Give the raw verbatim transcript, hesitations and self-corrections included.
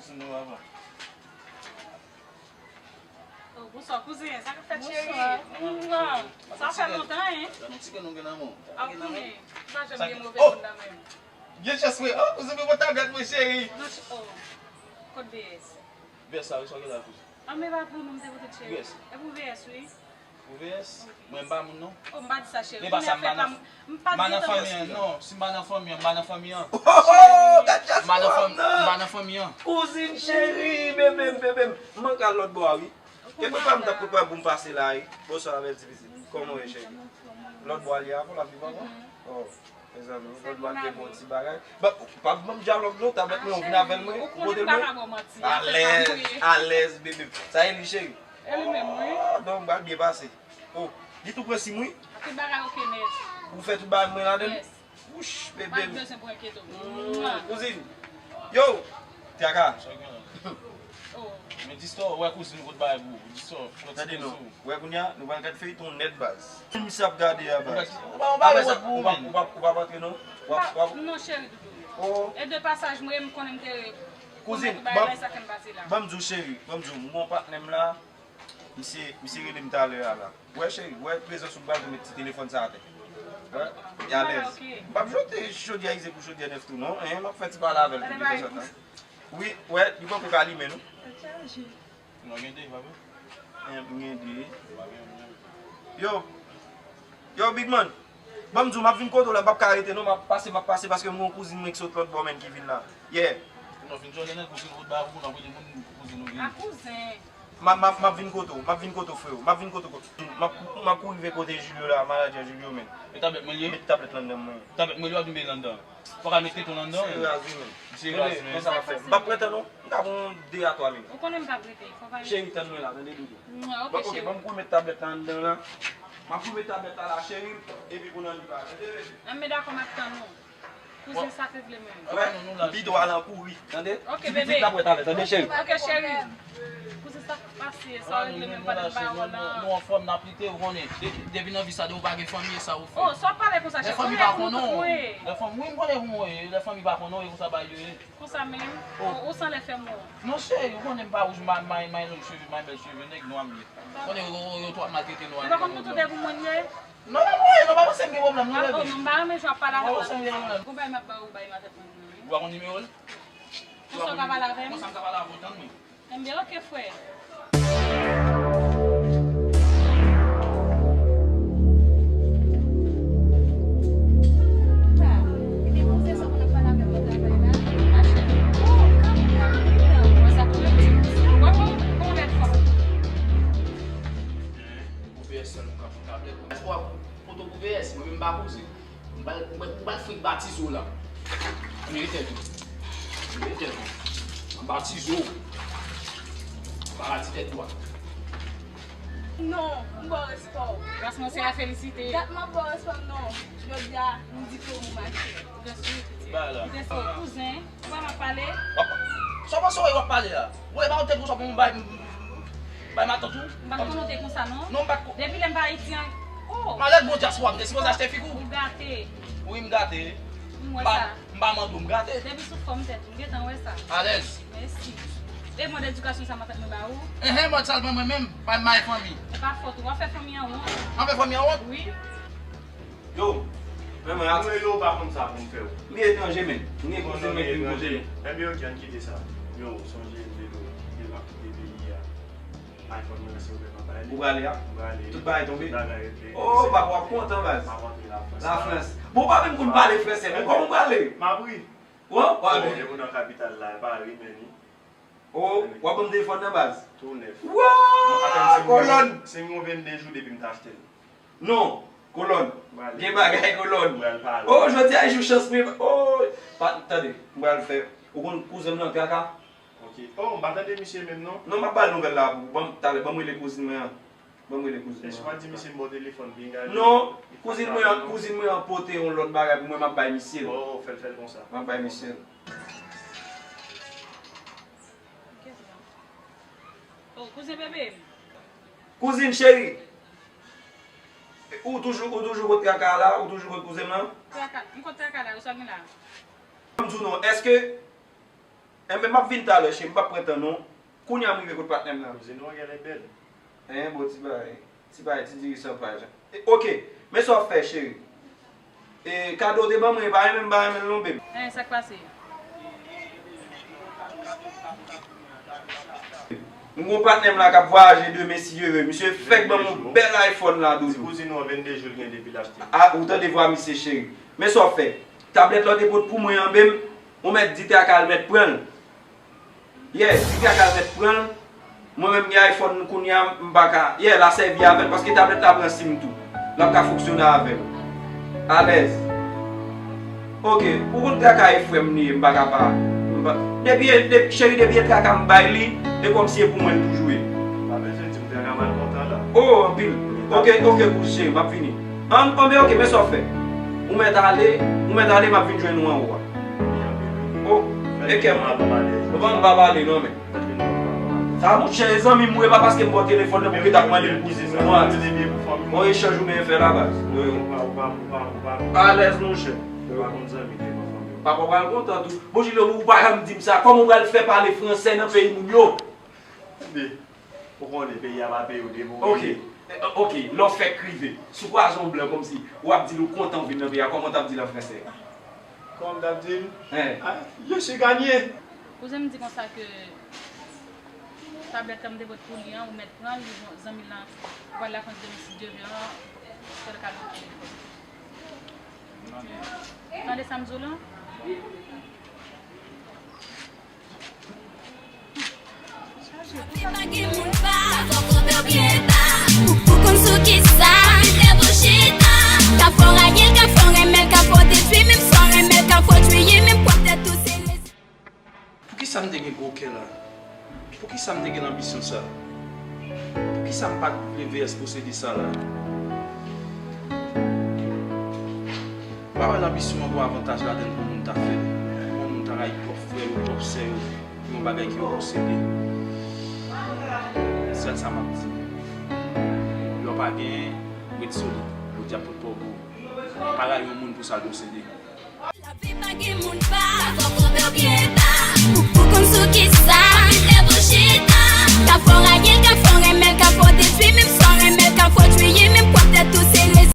Sinon, papa. Oh, bonswa, kouzen. Sa k ap fèt, cheri? Bonswa. Mwa. Sa fè lontan, hein? Sa nou ti ke nou gen lanmou. Ah, konnen. M pa janm gen move moun nan menm. Gen chans, wi. Oh, kouzen, mwen pran tablèt mwen, cheri. Non, ch-, oh. Kot V S? V S la, wi, sa w gen la, kouzen. Ah, men pa pou nou, m te pote l, cheri. V S. E pou V S, wi. Pou V S, mwen m pa moun non. Oh, m pa di sa, cheri. Men pa sa, m pa nan, m pa nan fanmi an, non. Si m pa nan fanmi an, m pa nan fanmi an. Oh, gad jan fanm nan. M pa nan fanmi an. Kouzin cheri, bebe m, bebe m. M manke al lòt bò a, wi. Gen papa m t ap prepare pou m pase la, wi. Bonswa, bèl ti pitit. Kòman w ye, cheri? Lòt bò a li a, pou l ap viv ankò? Oh. Mezanmi, ou konn pa gen bon ti bagay. Ba, ou pa ban m dyalòg non, tablèt mwen, ou vin avè l mwen, ou kote l mwen. Alèz, alèz, bebe. Sa e li, cheri? E li menm, wi. Oh, donk, m pral byen pase. Oh, li tou pran sim, wi. Tout bagay oke nèt. Ou fè tout bagay mwen ladan l? Yes. Wouch, bebe. Pa bezwen pou enkyete w. Mm, kouzin. Yo, Traka. Oh. Men Distò, wè kouzin kot bagay pou ou. Distò, pran ti poz ou. Wè kounye a, nou pral gad feyton nèt baz. Misye ap gade a baz. Ou pa, ou pa, ou pa, ou pa, ou pa antre non. W ap, w ap. Non, cheri doudou. Oh. E de pasaj, mwen, m konnen m te. Kouzin, ban m di w cheri, ban m di w, m gon patnè m la. Misye, misye rele m talè a la. Wè cheri, wè prezans ou baz ou met ti telefòn sa atè. Wè, li alèz. M p ap jete chodyè ize pou chodyè nèf tou non. Hein, m ap fè ti pale avè l tou detanzantan. Wi, wè, li poko ka limen non. Non, gen de, pa vre? M gen de. Yo, yo, Big Man. Ban m di w, m ap vin kote w la, m p ap ka rete non, m ap pase, m ap pase, paske m gen yon kouzin mwen ki sot lòt bò menm ki vin la. Yeah. Non, fin jòlè nan kouzin ou ba pou nou ap rele moun kouzin ou vini. A kouzen. M ap, m ap, m ap vin kote w, m ap vin kote w, freo. M ap vin kote w. M ap, m ap kouri rive kote Julio la, manadjè Julio menm. E tablèt mwen li ye? Met tablèt lan nan men mwen. Tablèt mwen li w ap vin mete l anndan. Fòk al met tete w anndan. Misye raz wi menm. Misye raz menm. Konsa m ap fè. M p ap pran tan non. M ka pran de a twa minit. Ou konnen m p ap rete. Fòk al. Cheri, tann mwen la, tande doudou. Mwa, ok, cheri. Bon, ok, ban m kouri met tablèt la anndan la. M ap kouri met tablèt la la, cheri, epi pou n annik la. Tande, bebe? An, men dakò, m ap tann ou. Kouzen, sa k regle menm? Wè, m pito al an kouri, tande? Ok, bebe. Ti pitit n ap wè talè, tande, cheri? Ok, cheri. Kouzen, sa k pase? Sa w regle menm pandan m pa wè w la? Nou anfòm, n ap lite, ou konnen. De-, depi nan vi sa, depi w pa gen fanmi, e sa ou fè. Oh, sa w pale konsa, cheri? Lè fanmi pa konnen w, lè fanmi, wi, m konnen ou ye, lè fanmi pa konnen w, e konsa bagay yo ye. Konsa menm? Oh. Ou san lè fè mò. Non, cheri, ou konnen m pa wouj, m pa, m pa, m pa long cheve, m pa bèl cheve, nèg nwa m ye. Konnen yo, yo, yo twò ap maltrete nou. Ou pa konn tout de pou moun ye? Non, non, non, non, pa panse m gen pwoblèm, non, bebe. Oh, non, m pa renmen jan w ap pale avè m la. Gon bagay m ap ba ou, bay m avèk mwen, non. Ou pa konn nimewo l? Konsa w ka pale avè m? Konsa m ka pale avè w, tann mwen. Enben, ok, frè. Pou V S sèl moun k ap fè tablèt. Mwen, eskwa foto pou V S, mwen menm m pa poze. M pral, mwen, m pral frik batize w la. Ann rete tou. Ann rete tou. Ann batize w. Paradi tèt dwat. Non, m ba w respè w. Gras mwen se a felisite. Dat m ap ba w respè m non. Jodi a, m diplome ou mache. Byen si. Kite sa, kouzen. Ou pa m ap pale? W ap, sa w panse w wè w ap pale la? Ou wè pa w te konsa pou m bay, bay matant ou? M pa t konn w te konsa non. Non, m pa t ko- Depi lè m pa Ayiti an. Oh! Malè bon dyaspora, m te sipoze achte figi w. Ou gate. Wi, m gate. M wè sa. M pa mande w, m gate. Depi sou fòm tèt ou, m gentan wè sa. Alèz. Mèsi. E mòd edikasyon sa matant mwen ba ou? Enhen, mòd sa l ban mwen menm, pa m bay fanmi. E pa fòt ou, w ap fè fanmi an wont. M ap fè fanmi an wont? Wi. Yo, men mwen atis. Mwen yo pa konn sa pou m fè w. M etranje, men. M gen kouzen mwen ki vin kote m. Enben, ok, ann kite sa. Yo, sonje m te di w, m te p ap kite peyi a. iPhone mwen se ouvè m ap bay li. Ou prale a? M prale. Tout bagay tonbe? Bagay regle. Oh, papa, w ap kontan, baz. M ap antre Lafrans. Lafrans. Bon, ou pa menm konn pale fransè, men kòman ou prale? M ap ri. Wè, w ap ri. Bon, e moun nan kapital la, e pa ri, men ni. Oh, w ap ban m telefòn nan, baz? Tou nèf. Wouy! Kolòn! Si m gon vennde jou depi m t achte l. Non, kolòn. Gen bagay, kolòn. Oh, jodi a jou chans mwen. Oh, pa, tande, m pral fè. Ou konn kouzen m nan, Kaka? Ok. Oh, m pa tande misye menm, non. Non, m ap ba l nouvèl la pou ou. Ban m, talè, ban m rele kouzin mwen an. Ban m rele kouzin mwen an. Èske w pa di misye m ba w telefòn, pinga li. Non, kouzin mwen an, kouzin mwen an pote yon lòt bagay pou mwen, m ap bay misye l. Oh, fè l, fè l konsa. M ap bay misye l. Oh, kouzen bebe. Kouzin cheri. Ou toujou, ou toujou kot Traka la, ou toujou kot kouzen m nan? Traka, m kot Traka la, ou sa gen la? Ban m di w non, èske Enben, m ap vin talè, cheri, m p ap pran tan non. Kounye a m rive kot patnè m nan. Kouzin ou an genlè bèl. Hein, bon, ti bagay. Ti bagay, ti diri san paj. E, ok, men sa w ap fè, cheri. E, kado w te ban mwen, e pa renmen m pa renmen l non, babe. Hein, sa k pase? M gon patnè m la k ap vwayaje demen, si Dye vle. Misye fèk ban m yon bèl iPhone la, doudou. Ti kouzin ou an vennde jou l gen depi l achte. A, ou tande vwa misye, cheri. Men sa w ap fè. Tablèt la w te pot pou mwen an, babe, ou mèt di Traka l mèt pran l. Yeah, di Traka l mèt pran l. Mwen menm gen iPhone kounye a, m pa ka. Yeah, l a sèvi avè l paske tablèt la pran sim tou. L ap ka fonksyone avè l. Alèz. Ok, ou konn Traka e frè m li ye, m pa ka pa. M pa, depi, depi, cheri, depi e Traka m bay li, e kòmsi e pou mwen l toujou ye. Pa bezwen di m Traka pral kontan la. Oh, anpil. Ok, ok, kouz cheri, m ap vini. An, anben, ok, men sa w fè. Ou mèt ale, ou mèt ale, m ap vin jwenn ou anwo a. Oh, e kè m. Ou pa, m pa pale non, men. Sa monchè, e zanmi m ou ye, pa paske m ba w telefòn nan pou w ret ap mande m kouzin nou an. Bon echanj ou byen fè la, baz. Wi, wi. Alèz, monchè. Papa w pral kontan tou. Bon, Jilo, ou pa janm di m sa. Kòman w pral fè pale fransè nan peyi moun yo? Tande, ou konnen peyi a pa peyi w depi w rive. Ok, eh, ok, lè w fèk rive, si w kwaze yon blan kòmsi, w ap di l ou kontan w vin nan peyi a, kòman w t ap di l an fransè? Kòman m t ap di l? Hein. Ah, je suis gagné. Kouzen m di konsa ke tablèt ke m te pot pou li an, ou mèt pran l, li bon, zanmi l lan, ou pral Lafrans demen si Dye vle an, fè l kado telefòn. Tande sa m di w lan? Chaje. Pa gen moun pa, fò koube w byen ba. Pou, pou konn sou kisa, m te pou chita. Ka fò rayi l, ka fò renmen l, ka fò detwi, menm san renmen l, ka fò jwi, menm pwòp tèt ou se rezi. Poukisa m te gen gwo kè la? Poukisa m te gen lanbisyon sa? Poukisa m pa t vle V S posede sa la? M pa wè lanbisyon an gon avantaj ladan l pou moun ta fè l, pou yon moun ta rayi pwòp frè yo, pwòp sè yo, pou yon bagay ke yo posede. Sèl sa m ap di. Lè w pa genyen, ret solid. Podyab pot pa w gwo. Pa rayi yon moun pou sa l posede. Lavi pa gen moun pa, fòk